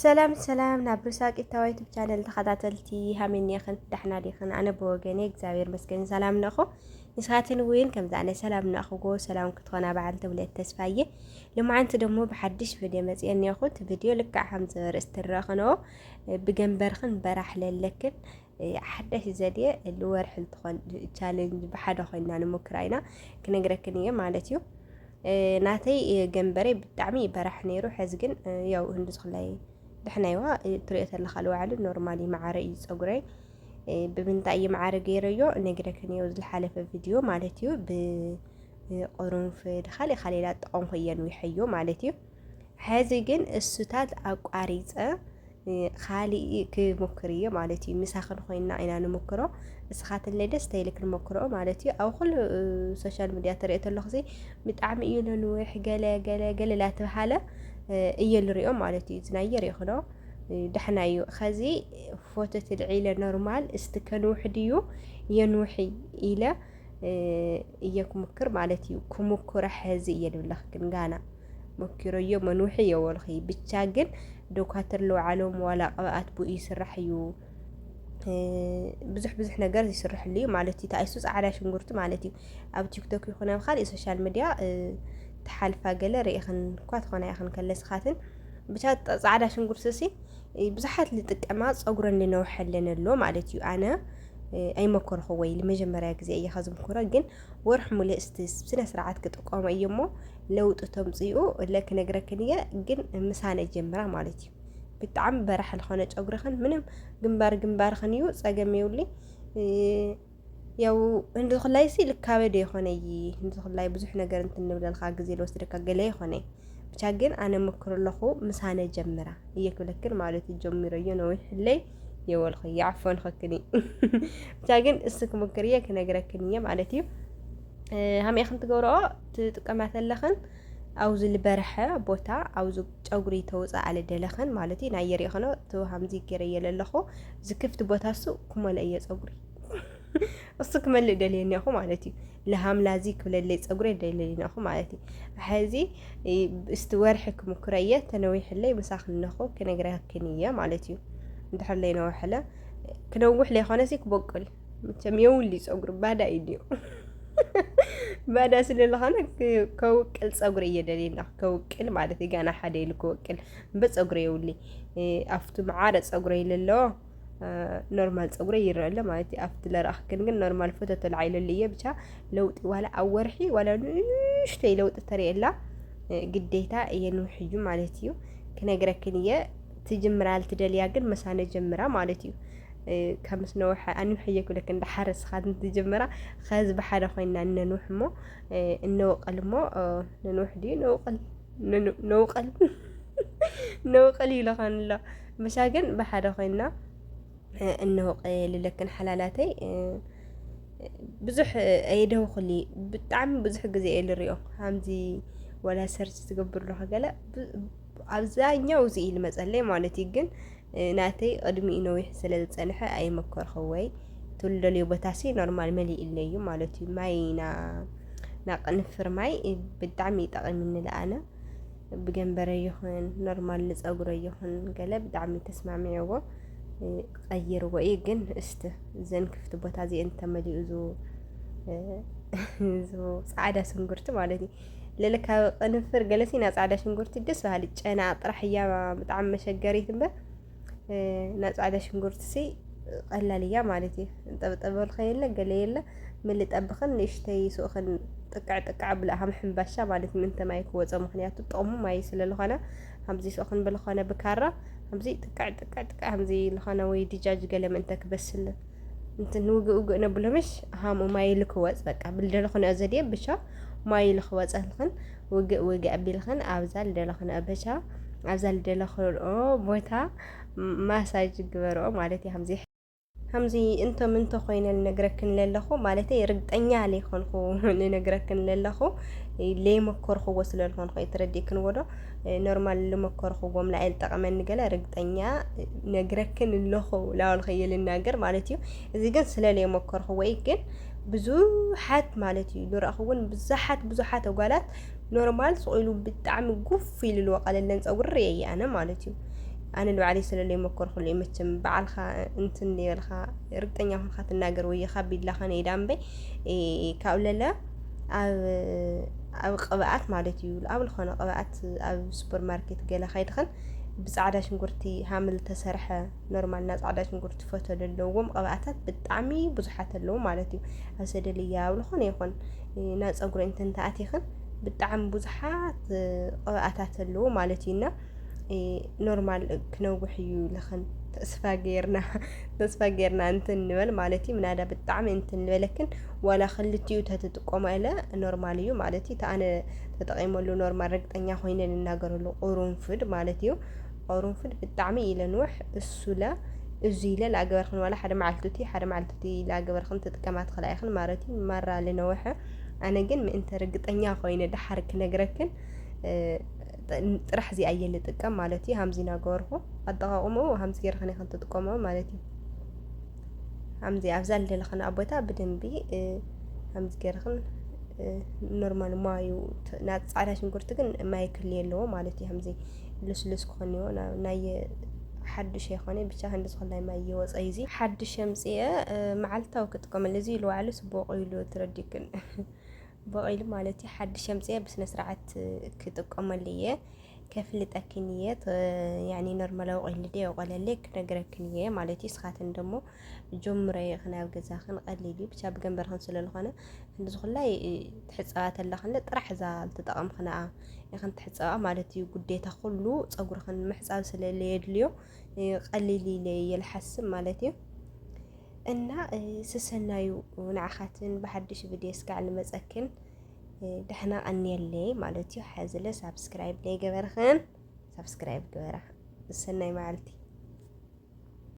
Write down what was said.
ሰላም ሰላም ናብ ሩሳቂት ታዋይ ዩቱብ ቻነል ተኸታተልቲ ሃመን ዲኽን ዳሕና ዲኽን? ኣነ ብወገነ እግዚኣብሔር መስገን ሰላም ነኹ። ንስኻትን እውን ከምዚ ኣነ ሰላም ነኹዎ ሰላም ክትኾና በዓል ተብለት ተስፋየ። ልማዓንቲ ደሞ ብሓድሽ ቪድዮ መጽኤን ነኹ። እቲ ቪድዮ ልክዕ ከም ዘርእስ ትረኽኖ ብገንበርኽን በራሕ ለለክን ሓዳሽ ዘድየ ልወርሒ ልትኾን ቻለንጅ ብሓደ ኮይና ንሞክራ ኢና ክነግረክን እየ ማለት እዩ። ናተይ ገንበረይ ብጣዕሚ ይበራሕ ነይሩ። ሕዚ ግን ያው ህንዲ ዝኽላይ ድሕናይዋ ትሪኦ ተለኻ ልዋዕሉ ኖርማል ይመዓረ እዩ ፀጉረይ። ብምንታይ እየ መዓረ ገይረዮ ነግረክን እየ ዝሓለፈ ቪድዮ ማለት እዩ። ብቅርንፍድ ካልእ ካልእ ላጠቐምኩ እየ ንዊሐዮ ማለት እዩ። ሕዚ ግን እሱታት ኣቋሪፀ ካሊእ ክሙክር እየ ማለት እዩ። ምሳኽን ኮይና ኢና ንሙክሮ። እስኻትንለ ደስ ተይልክን ሞክርኦ ማለት እዩ። ኣብ ኩሉ ሶሻል ሚድያ ተሪኦ ተለኹ ሲ ብጣዕሚ እዩ ነንውሕ ገለ ገለ ገለ ላተብሃለ እየ ልሪኦ ማለት እዩ። ዝናየ ሪእኽኖ ደሕና እዩ። ኸዚ ፎቶ ትልዒለ ኖርማል እስቲ ከንውሕ ድዩ የንውሒ ኢለ እየ ክሙክር ማለት እዩ። ክሙክረ ሕዚ እየ ድብለኽ ግን ጋና ሞኪረዮ መንውሒ የወልኺ። ብቻ ግን ዶኳትር ለውዓሎም ዋላ ቅብኣት ብኡ ይስራሕ እዩ። ብዙሕ ብዙሕ ነገር ይስርሕሉ እዩ ማለት እዩ። ታይሱ ፃዕዳ ሽንጉርቲ ማለት እዩ። ኣብ ቲክቶክ ይኹን ኣብ ካልእ ሶሻል ሚድያ ትሓልፋ ገለ ርኢኽን እኳ ትኾና ኢኽን ከለስኻትን ብቻ ፃዕዳ ሽንጉርቲ ሲ ብዙሓት ልጥቀማ ፀጉረን ልነውሐለን ኣሎ ማለት እዩ። ኣነ ኣይመኮርኹ ወይ ልመጀመርያ ግዜ እየ ከዝምኩረ ግን ወርሕ ሙሉእ እስቲ ስነ ስርዓት ክጥቀሞ እየ እሞ ለውጢ ተምፅኡ እለ ክነግረክን እየ። ግን ምሳነ ጀምራ ማለት እዩ። ብጣዕሚ በራሕ ልኾነ ጨጉርኽን ምንም ግንባር ግንባርኽን እዩ ፀገም የብሉይ። ያው እንዲ ኹላይ ሲ ልካበ ዶ ይኾነ እይ እንዲ ኹላይ ብዙሕ ነገር እንትንብለልካ ግዜ ልወስደካ ገለ ይኾነ። ብቻ ግን ኣነ ምክር ኣለኹ ምሳነ ጀምራ እየ ክብለክን ማለት እዩ። ጀሚረዮ ነዊሕለይ የወልኹ ይዓፎን ኸክኒ ብቻ ግን እስክ ምክር እየ ክነግረክን እየ ማለት እዩ። ሃመይ ክንትገብረኦ ትጥቀማ ተለኽን ኣብዚ ልበርሐ ቦታ ኣብዚ ጨጉሪ ተውፅእ ኣለ ደለኽን ማለት እዩ። ናይ የሪእኽኖ እቲ ሃምዚ ገይረ የለ ኣለኹ ዝክፍቲ ቦታ እሱ ክመለ እየ ጸጉሪ እሱ ክመልእ ደልየ እኒኹ ማለት እዩ። ለሃምላዚ ክብለለይ ጸጉረ ደልየ እኒኹ ማለት እዩ። ሕዚ እስቲ ወርሒ ክምክረየ ተነዊሕለይ ምሳኽ እነኹ ክነግረክን እየ ማለት እዩ። እንድሕር ለይነወሐለ ክነውሕ ለይኾነ ሲ ክበቁል መቸም የውሊ ጸጉሪ ባዳ እዩ ድዮ ባዳ ስለ ዝኾነ ከውቅል ጸጉሪ እየ ደልየ እኒኹ ከውቅል ማለት እዩ። ጋና ሓደ ኢሉ ክወቅል እምበር ጸጉሪ የውሊ ኣብቲ መዓረ ጸጉረ ኢለ ኣለዎ ኖርማል ፀጉረ ይረአ ኣሎ ማለት እዩ። ኣብቲ ለረኣኽክን ግን ኖርማል ፎቶ ተላዒለሉ እየ ብቻ ለውጢ ዋላ ኣብ ወርሒ ዋላ ንእሽተይ ለውጢ ተርእየላ ግዴታ እየ ንውሕዩ ማለት እዩ። ክነግረክን እየ ትጅምራ ልትደልያ ግን መሳነ ጀምራ ማለት እዩ። ከምስ ነውሐ ኣንውሕየ ክብለክ እንዳሓረ ስኻትን ትጅምራ ኸዚ ብሓደ ኮይና እነንውሕ እሞ እነወቀል እሞ ነንውሕ ድዩ ነውቀል ነውቀል ነውቀል ይለኸን ኣሎ ምሻ ግን ብሓደ ኮይና እንሆ ቀየልለክን ሓላላተይ ብዙሕ ኣየደውኹሊ ብጣዕሚ ብዙሕ ግዜ እየ ልሪኦ ሃምዚ ወላ ሰርች ትገብር ኣለኹ ገለ ኣብዛኛው እዚ እዩ ልመፀለይ ማለት እዩ ግን ናተይ ቅድሚኡ ነዊሕ ስለ ዝፀንሐ ኣይመከርኹ ወይ ትልደልዮ ቦታ ሲ ኖርማል መሊእለ እዩ ማለት እዩ ማይ ና ናቅንፍር ማይ ብጣዕሚ ይጠቕምኒ ለኣነ ብገንበረ ይኹን ኖርማል ንፀጉረ ይኹን ገለ ብጣዕሚ ተስማሚዕዎ ቀይርዎ እዩ ግን እስቲ እዘን ክፍቲ ቦታ እዚአን ተመሊኡ ዝ ዝ ፃዕዳ ሽንጉርቲ ማለት እዩ ለለ ካብ ቅንፍር ገለሲ ናብ ፃዕዳ ሽንጉርቲ ደስ በሃሊ ጨና ጥራሕ እያ ብጣዕሚ መሸገሪት እምበር ናብ ፃዕዳ ሽንጉርቲ ሲ ቀላል እያ ማለት እዩ። ጠብጠበል ከየለ ገለ የለ ምልጠብኽን ንእሽተይ ሱእኽን ጥቅዕ ጥቅዕ ብላ ሃም ሕምባሻ ማለት ምንተ ማይ ክወፀ ምክንያቱ ጥቕሙ ማይ ስለ ዝኾነ ከምዚ ሱእኽን ብልኾነ ብካራ ከምዚ ጥቅዕ ጥቅዕ ጥቅዕ ከምዚ ዝኾነ ወይ ድጃጅ ገለ ምንተ ክበስል እንትን ውግእ ውግእ ነብሎ ምሽ ሃምኡ ማይ ልክወፅ በቃ ብልደለኹ ንዕዘድየ ብሻ ማይ ልክወፀልኽን ውግእ ውግእ ኣቢልኽን ኣብዛ ልደለኽንኦ በሻ ኣብዛ ልደለኽንኦ ቦታ ማሳጅ ግበርኦ ማለት እዩ። ከምዚ ከምዚ እንቶም እንተ ኮይነ ልነግረክን ለለኹ ማለተይ ርግጠኛ ለይኮንኩ ልነግረክን ለለኹ ለይመከርክዎ ስለ ልኾንኩ እዩ ተረዲእክንዎ ዶ ኖርማል ልመከርክዎም ላኣይ ልጠቐመኒ ገለ ርግጠኛ ነግረክን ኣለኹ ላወልኸየ ልናገር ማለት እዩ። እዚ ግን ስለ ለይመከርክዎ እዩ ግን ብዙሓት ማለት እዩ ዝረእኽውን ብዙሓት ብዙሓት ኣጓላት ኖርማል ስቕ ኢሉ ብጣዕሚ ጉፍ ኢሉ ልወቐለለን ፀጉሪ ርእየ እየ ኣነ ማለት እዩ። ኣነ ንባዕለይ ስለ ዘይመከርኩሉ እዩ። መቸም በዓልካ እንትን ይበልካ ርግጠኛ ኮንካ ትናገር ወይ ካብ ቢላኻ ነይ ዳምበ ካብለለ ኣብ ኣብ ቅብኣት ማለት እዩ። ኣብ ዝኾነ ቅብኣት ኣብ ሱፐርማርኬት ገለ ካይድኽን ብፃዕዳ ሽንጉርቲ ሃምል ተሰርሐ ኖርማልና ፃዕዳ ሽንጉርቲ ፈቶ ዘለዎም ቅብኣታት ብጣዕሚ ብዙሓት ኣለዉ ማለት እዩ። ኣብ ሰደልያ ኣብ ዝኾነ ይኹን ናብ ፀጉሪ እንትን ተኣቲኽን ብጣዕሚ ብዙሓት ቅብኣታት ኣለዉ ማለት እዩ። እና ኖርማል ክነውሕ እዩ ኢልኽን ተስፋ ገይርና ተስፋ ገይርና እንትን ንበል ማለት እዩ። ምናዳ ብጣዕሚ እንትን ዝበለክን ዋላ ክልቲኡ ተትጥቀሞ ኢለ ኖርማል እዩ ማለት እዩ። ተኣነ ተጠቂመሉ ኖርማል ርግጠኛ ኮይነ ልናገረሉ ቁሩንፍድ ማለት እዩ። ቁሩንፍድ ብጣዕሚ ኢለ ንውሕ እሱለ እዚ ኢለ ላገበርክን ዋላ ሓደ መዓልቱቲ ሓደ መዓልቱቲ ላገበርክን ትጥቀማ ትኽላ ኢኽን ማለት እዩ። ማራ ልነውሐ ኣነ ግን ምእንተ ርግጠኛ ኮይነ ደሓር ክነግረክን ጥራሕ እዚኣ እየ ልጥቀም ማለት እዩ። ሃምዚ ናገበርኩ ኣጠቃቅምኡ ሃምዚ ገይርክን ኢኽን ትጥቀሞ ማለት እዩ። ሃምዚ ኣብዛ ልደለኽን ኣብ ቦታ ብደንቢ ሃምዚ ገይርክን ኖርማል ማዩ ናት ፃዕዳ ሽንጉርቲ ግን ማይ ክልየ ኣለዎ ማለት እዩ። ሃምዚ ልስሉስ ክኾን እዎ ናይ ሓዱሽ ይኾነ ብቻ ክንዲ ዝኾን ናይ ማይ ይወፀ እዚ ሓዱሽ የምፅየ መዓልታዊ ክጥቀመሉ እዚ ኢሉ ባዕሉ ስቦቅ ኢሉ ትረዲክን በቂሉ ማለት እዩ። ሓድሽ ኣምፅየ ብስነ ስርዓት ክጥቀመሉ እየ፣ ከፍልጠክን እየ። ያኒ ኖርማል ኣውቂሉ ደ የውቀለለ ክነግረክን እየ ማለት እዩ። ስኻትን ደሞ ጀምረ ይኽን ኣብ ገዛኽን ቀሊል እዩ ብቻ ብገንበርኽን ስለ ዝኾነ ክንዲ ዝኹላይ ትሕፀባ ተለኽን ጥራሕ እዛ ልትጠቐምኽንኣ ይኽን ትሕፀባ ማለት እዩ። ጉዴታ ኩሉ ፀጉርኽን ምሕፃብ ስለ የድልዮ ቀሊል ኢለ እየ ልሓስብ ማለት እዩ። እና ስሰናዩ ንዓኻትን ብሓድሽ ቪድዮ እስካዕ ልመፀክን ደሕና ቀንየለይ ማለት እዩ። ሓዝለ ሳብስክራይብ ለይገበርኽን ሳብስክራይብ ግበራ። ሰናይ መዓልቲ።